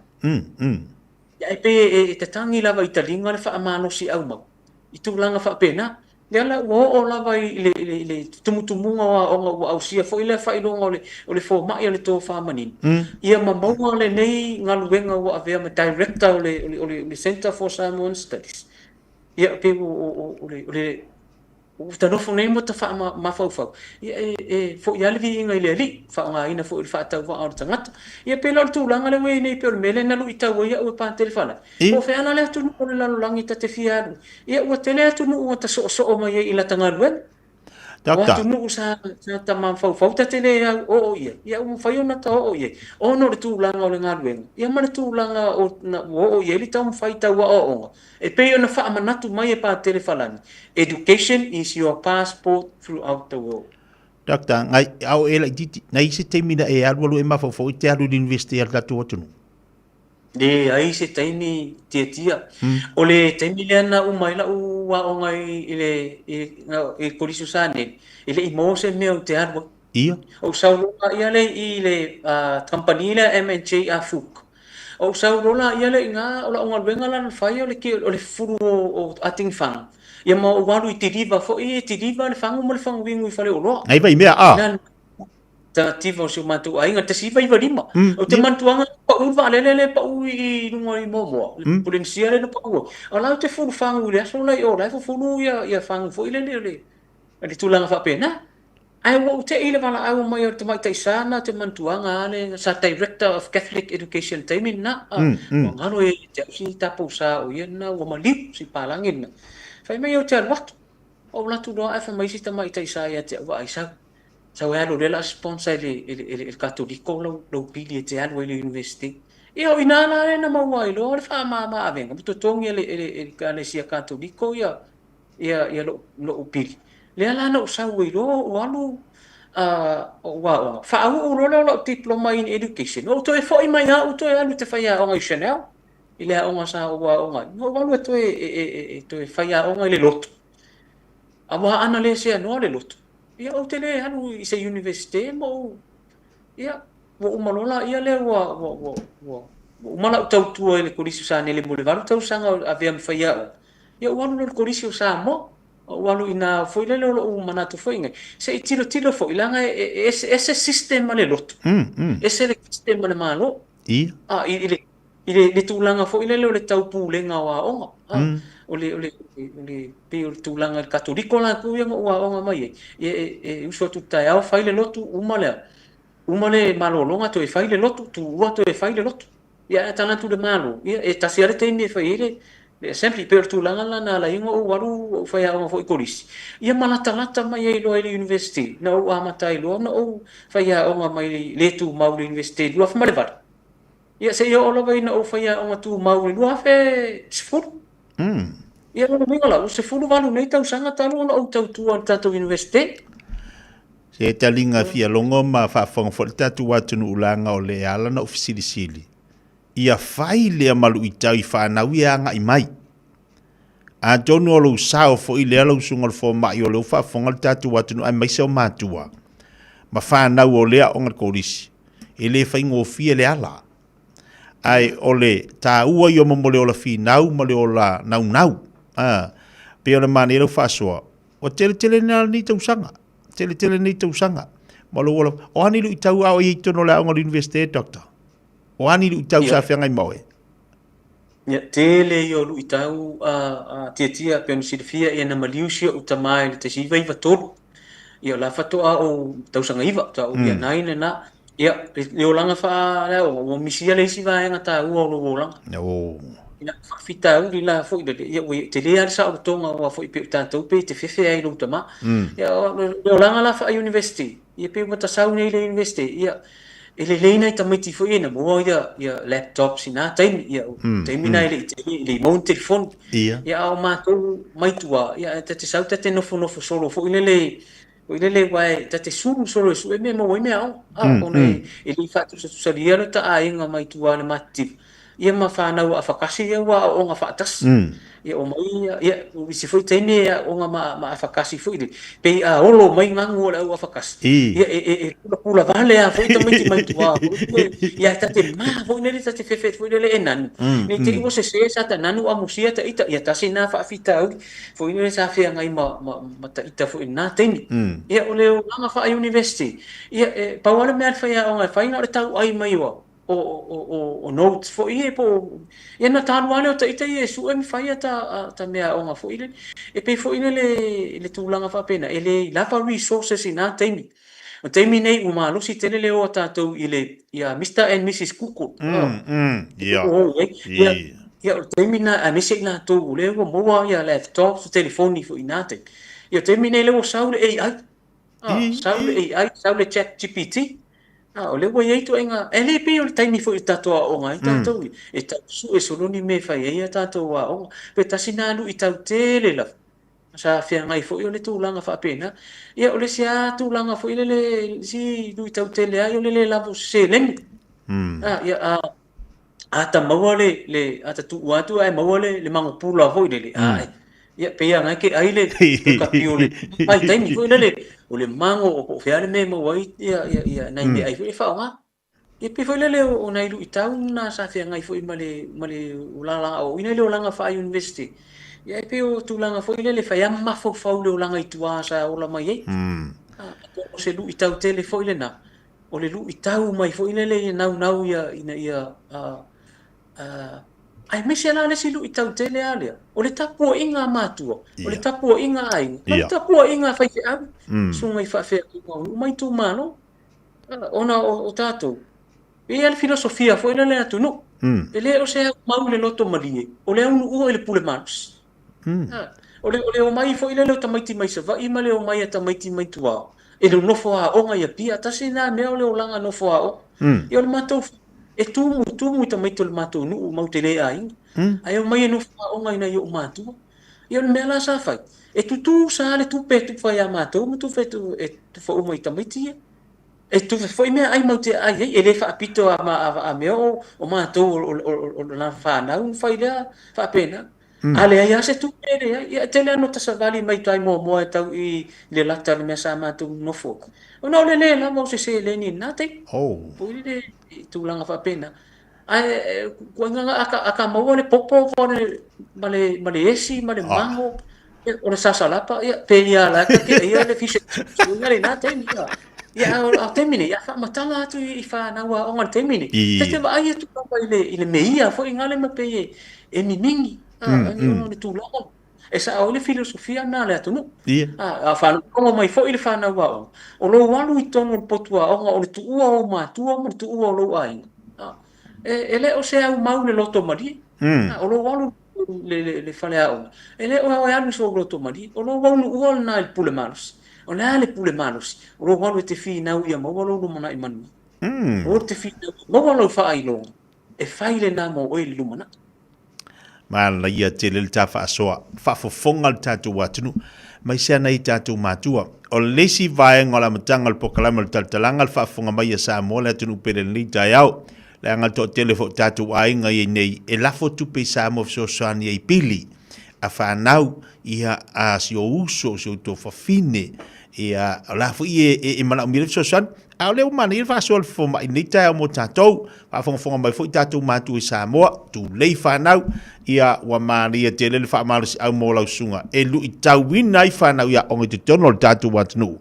Ia, e pei e, e tatagi lava i taliga le faamalosi aumau i tulaga faapena. Lea la ua oo lava i le, i le, i le tumutumuga o aoga ua ausia foi lea faailoga o le, o le fomai o le tofa manino. Ia ma maua lenei galuega ua avea ma director o le, o le, o le, o le Center for Samoan Studies. Ia, pei o, o, o, o le, o le ua ta nofo nei ma ta faamafaufau, ia e, e foi lava le viiga i le Alii, faaaogaina foi le faatauvaa o le tagata. Ia pei la o le tulaga lea ua i ai nei, pei o le mea lea na luitau ai au e Patele Falani. Po o fea la le atunuu o le lalolagi ta te fia alu ai? Ia ua tele atunuu ua ta soosoo mai ai i lata galuega. O atunuu sa, sa ta mafaufau ta te le au oo i ai, ia ua mafai ona ta oo i ai, ona o le tulaga o le galuega, ia ma le tulaga o, na, ua oo i ai le taumafai tau aoaoga, e pei ona faamanatu mai e Patele Falani, Education is your passport throughout the world. Doctor, ngai, a o e laitiiti, nai se taimi na e alualu e mafaufau i te alu i le university a le tatou atunuu? Leai se taimi tiatia. O le taimi lea na uma ai lau aoga i le i le Kolisi o Saneli, e le i maua se mea ou te alu ai. Ia. Ou sau loa ia lea i le kamupani lea MNJ Afook. Ou sau loa ia lea i ina, o lau galuega la na fai o le o le fufulu o atigi fagu. Ia ma ou alu i deliver foi, e deliver le fagu ma le faguinu i faleoloa. Nai Vaimea, a? Tentativa o si o matou aiga, 1995. Ou te manatuaga na pau le vaalele lea e pau i luga i Moamoa, le Polynesia lea na pau ai. O la ou te fulu fagu i le aso la i o, la e fufulu ia, ia fagu foi lele o le, le tulaga faapena. Ae ua ou te i le valaau mai o le tamaitai sa na te manatuaga lava le, sa Director of Catholic Education i le taimi lena. Ua galo ia te au si tatou sa o ia lena ua maliu, si palagi lena. Fai mai ou te alu atu. Ou alu atu loa ae fai mai si tamaitai sa ia te au, vaai sau. Sau e alu o lea o le a sponsor e le, e le, e le Katoliko lau, lau pili e te alu ai i le University. Ia o i ina la lea na maua ai loa le faamama avega ma totogi e le, e le, e le Ekalesia Katoliko ia, ia, ia lou, lou pili. Lea la na ou sau ai loa ou alu ou aoga. Faauu loa lea o lau Diploma in Education, ou toe foi mai lava ou toe alu ou te faiaoga i Chanel, i le aoga sa ou aoga ai. Na ou alu e toe, e, e, e, e toe faiaoga i le lotu. Aua ana le seanoa le lotu, ia ou te le alu i se Universite ma ou, ia, ua uma loa la ia lea ua, ua, ua, ua, ua uma lau tautua i le Kolisi o Sanele mo le 8 tausaga o avea ma faiaoga, ia ou alu loa i le Kolisi o Samoa. Ou alu i ina foi lele o lou manatu foi nei, se i tilotilo foi, leaga e, e ese, ese system a le lotu, ese le system a le Malo. A, i, i le, i le, le tulaga foi lele o le taupulega o aoga. A, o le, o le, o le, pei o le tulaga i le Katoliko latou ia na ou aoga mai ai, ia e, e usu atu i le taeao fai le lotu, uma lea, uma le malologa toe fai le lotu, tuua toe fai le lotu. Ia ae taga atu i le Malo, ia e tasi lava le taimi e fai ai le, le assembly. Pei o le tulaga lena na ala ai ona ou alu ou faiaoga foi i Kolisi, ia ma latalata mai ai loa i le University, na ou amata ai loa ona ou faiaoga mai le tumau i le University i le 2008. Ia seia oo lava ina ou faiaoga tumau i le 2010. Ia lona uiga la, ua 18 nei tausaga talu ona ou tautua i le tatou Universite. Se taliga fia logo ma faafofoga foi le tatou atunuu leaga o le ala na ou fesilisili ia fai lea ma luitau i fanau ia agai mai. Atonu o lou sao foi lea lau susuga o le fomai o lea ua faafofoga le tatou atunuu aemaise o matua ma fanau o lea aoga i le kolisi e le faigofie le ala. Ae o le taua ia mo le ola finau ma le ola naunau. A, pei o le manaia lau faasoa, ua tele tele nei tausaga, tele tele nei tausaga. Ma lou ola, o a ni luitau a o i ai i totonu o le aoga o le Universite, Doctor? O a ni luitau sa feagai ma oe? Ia, tele ia o luitau a Tiatia, pei ona silafia, ia na maliu si ou tama i le 1993. Ia, o la faatoa ou tausaga 9, faatoa ou year 9 lena. Ia, le olaga faaleaoga, ua misia le isi vaega taua o lou olaga. Ia, faafitauli la foi lele, ia ua tele lava le saolotoga aua foi pei o tatou pei e te fefe ai i lou tama. Ia, o le olaga la faa-university, ia pei ua ta sau nei i le University, ia, e lelei nai tamaiti foi ia na maua ia, ia laptops i na taimi, ia, taimi na e le i tele, e le i maua ni telefoni. Ia, a o matou mai tua, ia, ta te sau ta te nofonofo solo foi lele Foi lele aua e ta te sulu solo e sue mea e maua ai mea aoga, a, ona e le i faatusatusalia lo ta aiga mai tua i le matitiva, ia ma fanau a afakasi ia ua aooga faatasi. Ia omai ia, ia, o isi foi taimi e aooga ma afakasi foi lele, pei a olo mai gagu o le au afakasi, ia e, e, e pulapula vale lava foi tamaiti mai tua foi lele, ia e ta te ma foi lele, ta te fefe foi lele e nanu, ne i te i ua sese sa ta nanu amusia ta ita, ia tasi lena faafitauli foi lele sa feagai ma, ma, ma ta ita foi i lena taimi. Ia o le olaga faa-university, ia e pau lava le mea a le faiaoga e fai na o le tauai mai o, o, o, o, o notes foi ia po o, ia ona ta alu lava lea o ta ita ia e sue ma fai a ta, ta mea aoga foi lele. E pei foi lele i le tulaga faapena, e le lava resources i na taimi. O le taimi nei ua malosi tele le o a tatou i le ia Mister and Missus Google. O i ai. Ia, ia o le taimi lena aemaise i latou o lea ua maua ia laptops, telefoni foi i na taimi. Ia o le taimi nei lea ua sau le AI. Sau le AI, sau le Chat GPT. O lea ua i ai ituaiga, e le pei o le taimi foi o tatou aooga ai tatou e tau sue solo ni mea e fai ai a tatou aoga. Pe tasi lena luitau tele lava sa feagai foi o le tulaga faapena. Ia o le isi lava tulaga foi lele, le isi luitau tele lava ia o le le lava o se seleni. Ia, a ta maua le, le, a ta tuu atu ae maua le, le magopula foi lele, ae, ia pei lava e te ai le, le kapi o le vaitaimi foi lele, o le mago o po o fea le mea e maua ai ia, ia, ia nai meaai foi e faaaoga. Ia pei foi lele o nai luitau na sa feagai foi ma le, ma le olaga aoaoina i le olaga faa-university. Ia e pei o tulaga foi lele e fai lava ma mafaufau i le olaga i tua sa ola mai ai. Atonu o se luitau tele foi lena, o le luitau mai foi lele ia naunau ia ina ia aemaise la le isi luitau tele lava lea, o le tapuaiga a matua, o le tapuaiga a aiga, ma le tapuaiga a faifeau, susuga i faafeagaiga o nuu ma itumalo. Ona o tatou, e i ai le filosofia foi lea o le atunuu, e le o se aumau i le loto malie, o le aunuua i le pule malosi. O le, o le omai foi lele o tamaiti mai Savaii ma le omai a tamaiti mai tua, e le nofo aoga i Apia, tasi lena mea o le olaga nofo aoga. Ia o le matou, e tumu, tumu i tamaiti o le matou nuu matou te le aiga, ae omai e nofo aoga i nai ou matua. Ia o le mea la sa fai, e tutusa le tupe e tufa ia matou ma tupe e tufa uma i tamaiti ia. E tufa foi meaai matou te aai ai, e le faapito a mea o matou o lana fanau na fai lea faapena. A leai lava se tupe e leai. Ia e tele lava ina ota savali mai tai muamua e tau i le lata o le mea sa matou nonofo ai, ona o le le lava o se seleni i lena taimi. Foi lele i tulaga faapena. Ae ituaiga a ta maua le popo ma le ma le esi ma le mago, o le sasalapa, ia pei lava la e ta te aia le fish and chips i lena taimi. Ia a o le taimi nei, a faamatala atu i fanau aoga i le taimi nei, ta te vaai atu lava i le meia foi lea ma pei e mimigi, ona o le tulaga. E sao ai le filosofia lena a le atunuu. A faalogologo mai foi le fanau aoga, o lou alu i totonu o le potu aoga, o le tuua o ou matua ma le tuua o lou aiga. E le o se aumau le loto malie. O lou alu i le fale aoga, e le o e alu i sou loto malie. O lou aunuua lena i le pule malosi. O le a le pule malosi? O lou alu e te finau ia maua lou lumanai manuia. O te finau ia maua lau faailoga, e fai lena mo oe i le lumanai. Manaia tele le ta faasoa, faafofoga le tatou atunuu, aemaise a nai tatou matua. O le isi vaega o le amataga o le polokalame o le talatalaga, le faafofoga mai a Samoa, le atunuu pele i lenei taeao. Leaga le toatele foi o tatou aiga i ai nei, e lafo tupe i Samoa e fesoasoani ai i pili a fanau, ia, a si ou uso, si ou tuafafine, ia, o la foi e manaomia le fesoasoani. A o lea ua manaia le faasoa a le fomai i lenei taeao mo tatou. Faafogafoga mai foi tatou matua i Samoa, tulei fanau, ia ua manaia tele le faamalosiau mo lau susuga e luitauina ai fanau i aoga i totonu o le tatou atunuu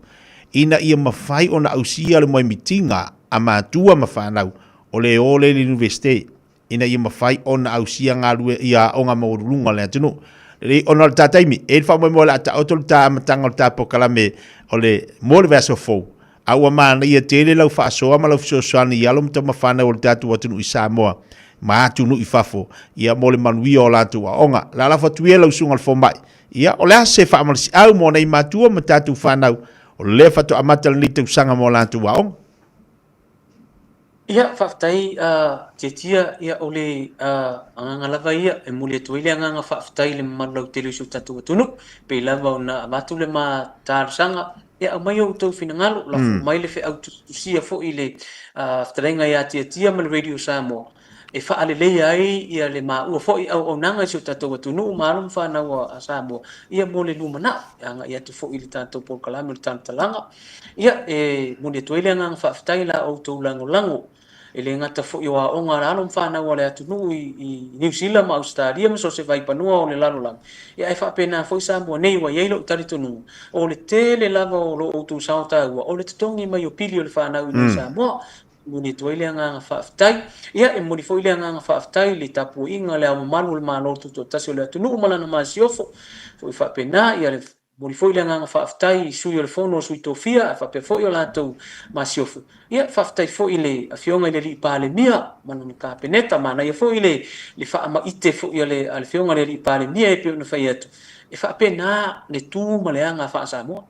ina ia mafai ona ausia le moemitiga a matua ma fanau o le o lea i le Iunivesite ina ia mafai ona ausia galue ia aoga maualuluga o le atunuu. Lelei, ona o le ta taimi, e i ai le faamoemoe o le a taoto le ta amataga o le ta polokalame o le mo le vaiaso fou, a ua manaia tele lau faasoa ma lau fesoasoani i alo ma tamafanau o le tatou atunuu i Samoa ma atunuu i fafo, ia mo le manuia o latou aoga. Lalafo atu ia lau susuga i le fomai, ia o le a se faamalosiau mo nei matua ma tatou fanau o lea faatoa amata lenei tausaga mo latou aoga? Ia, faafetai Tiatia, ia o le agaga lava ia e momoli atu ai le agaga faafetai i le mamalu lautele o si o tatou atunuu, pei lava ona avatu le ma talosaga. Ia aumai outou finagalo, lafo mai le feau tusitusia foi i le fetalaiga ia Tiatia ma le Radio Samoa e faaleleia ai ia le maua foi auaunaga i si o tatou atunuu ma alo ma fanau a Samoa ia mo le lumanai e agai atu foi i le tatou polokalame o le Talantalaga. Ia e momoli atu ai le agaga faafetai i la outou lagolago E le gata foi o aoga a alo ma fanau a le atunuu i Niu Sila ma Ausetalia ma so o se vaipanua o le lalolagi, ia ae faapena foi Samoa nei ua i ai lou talitonuga, o le tele lava o lo outou sao taua o le totogi mai o pili o le fanau i inei i Samoa. E momoli atu ai le agaga faafetai. Ia, e momoli foi le agaga faafetai i le tapuaiga a Le Ao Mamalu o le Malo Tutoatasi o le atunuu ma lana Masiofo, foi faapena ia le Momoli foi le agaga faafetai i Sui o le Fono a Sui Tofia ae faapea foi o latou masiofo. Ia, faafetai foi i le Afioga i le Alii Palemia ma lana Kapeneta. Manaia foi le le faamaite foi a le Afioga i le Alii Palemia e pei ona fai atu, e faapena le tu ma le aga faa-Samoa.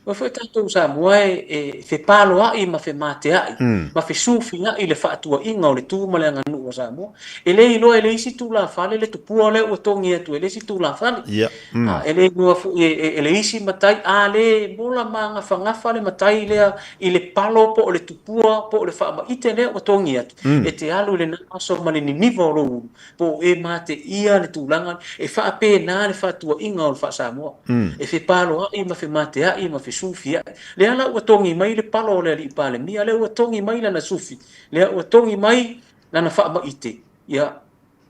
Aua foi tatou Samoa e fepaloai ma femateai ma fesufiai le faatuaiga o le tu ma le aganuu a Samoa. E le iloa e le isi tulafale le tupua lea ua togi atu e le isi tulafale. E le iloa foi e le isi matai, a le mola magafagafa le matai lea i le palo po o le tupua po o le faamaite lea ua togi atu, e te alu i lena aso ma le niniva o lou ulu, po o e mateia le tulaga, e faapena le faatuaiga o le faa-Samoa. E fepaloai ma femateai ma fesufiai. Lea la ua togi mai le palo o le alii Palemia, lea ua togi mai lana sufi, lea ua togi mai lana faamaite, ia,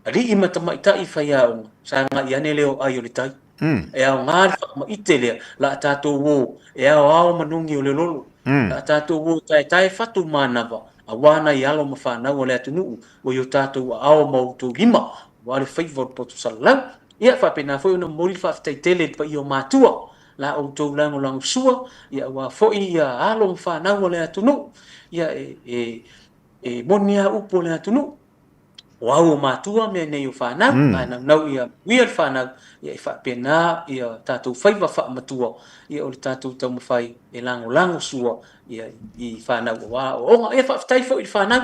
alii ma tamaitai faiaoga, sagai ane lea o ai o le tai. E aoga le faamaite lea, la a tatou o e aoao manogi o le lolo, la a tatou o e taetae fatu manava, aua nai alo ma fanau a le atunuu ua i o tatou aao ma outou lima, aua le faiva o le poto salalau. Ia, faapena foi ona momoli le faafetai tele i le paia o matua, la outou lagolagosua, ia aua foi ia alo ma fanau a le atunuu, ia e moni lava upu o le atunuu, o au o matua mea nei o fanau, ae naunau ia manuia le fanau, ia e faapena ia tatou faiva faamatua, ia o le tatou taumafai e lagolago sua ia i fanau aua aoaoga. Ia faafetai foi i le fanau,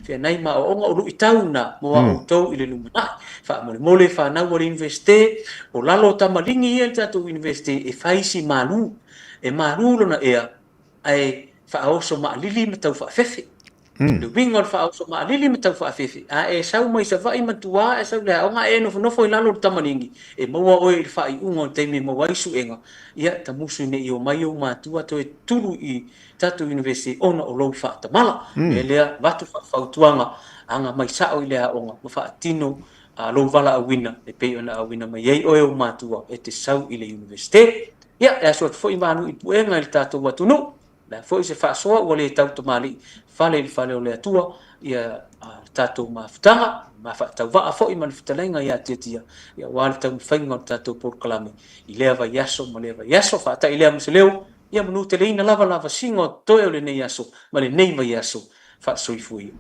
feanai ma aoaoga o luitau na mo a outou i le lumanai. Faamolemole fanau a le Iunivesite, o lalo o tamaligi ia i le tatou Iunivesite e fai si malu, e malu lona ea ae faaoso maalili ma tau faafefe. Le uiga o le faaoso maalili ma tau faafefe, a e sau mai Savaii ma tua e sau i le aoga ae e nofonofo i lalo o le tamaligi, e maua oe i le faaiuga o le taimi e maua ai suega, ia tamusu ne i omai ou matua toe tulu i tatou University ona o lou faatamala. O le mea lea, avatu faafautuaga, aga mai sao i le aoga ma faatino lou valaauina e pei ona auina mai ai oe ou matua e te sau i le University. Ia, e asu atu foi malu i puega i le tatou atunuu, o le a foi se faasoa ua le tau tamalii fale i le fale o le Atua, ia le tatou mafutaga, ma faatauvaa foi ma le fetalaiga ia Tiatia, ia aua le taumafaiga o le tatou polokalame i lea vaiaso ma lea vaiaso. Faatai lea ma se leo, ia manuteleina lava lavasiga o totoe o lenei aso ma lenei vaiaso. Faasoifua ia.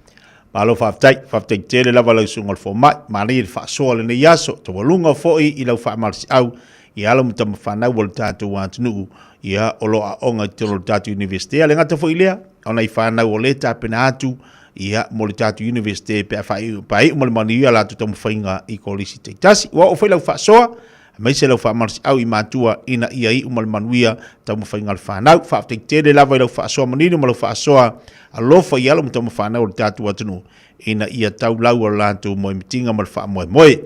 Malo faafetai, faafetai tele lava lau susuga o le fomai, manaia le faasoa o lenei aso, taualuga foi i lau faamalosiau i alo ma tama fanau o le tatou atunuu, ia o lo o aoga i totonu o le tatou Iunivesite. A le gata foi i lea, o nai fanau o lea e tapena atu ia mo le tatou Iunivesite pe a faaiu ma le manuia latou taumafaiga i kolisi taitasi. Ua oo foi lau faasoa, aemaise lau faamalosiau i matua ina ia iu ma le manuia taumafaiga a le fanau. Faafetai tele lava i lau faasoa manino ma lau faasoa alofa i alo ma tama fanau o le tatou atunuu ina ia tau lau o le latou moemitiga ma le faamoemoe.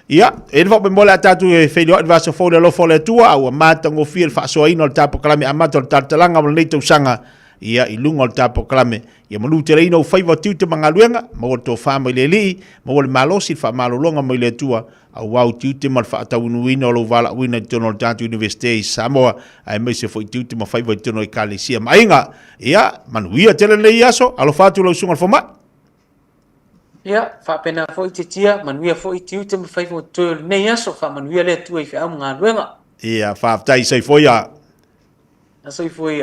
Ia, e le faamoemoe le a tatou e feiloai le vaiaso fou i le alofa o le Atua, a ua matagofie le faasoaina o le ta polokalame amata o le talatalaga o lenei tausaga, ia, i luga o le ta polokalame, ia manuteleina ou faiva o tiute ma galuega, maua le tofa mai le Alii, maua le malosi, le faamalologa mai le Atua, aua ou tiute ma le faataunuuina o lou valaauina i totonu o le tatou Iunivesite i Samoa, aemaise foi tiute ma faiva i totonu o Ekalesia ma aiga. Ia, manuia tele lenei aso, alofa atu lau susuga i le fomai. Ia, faapena foi Titia, manuia foi tiute ma faiva o totoe o lenei aso, faamanuia le Atua i feau ma galuega. Ia, faafetai, soifua ia. Soifua ia.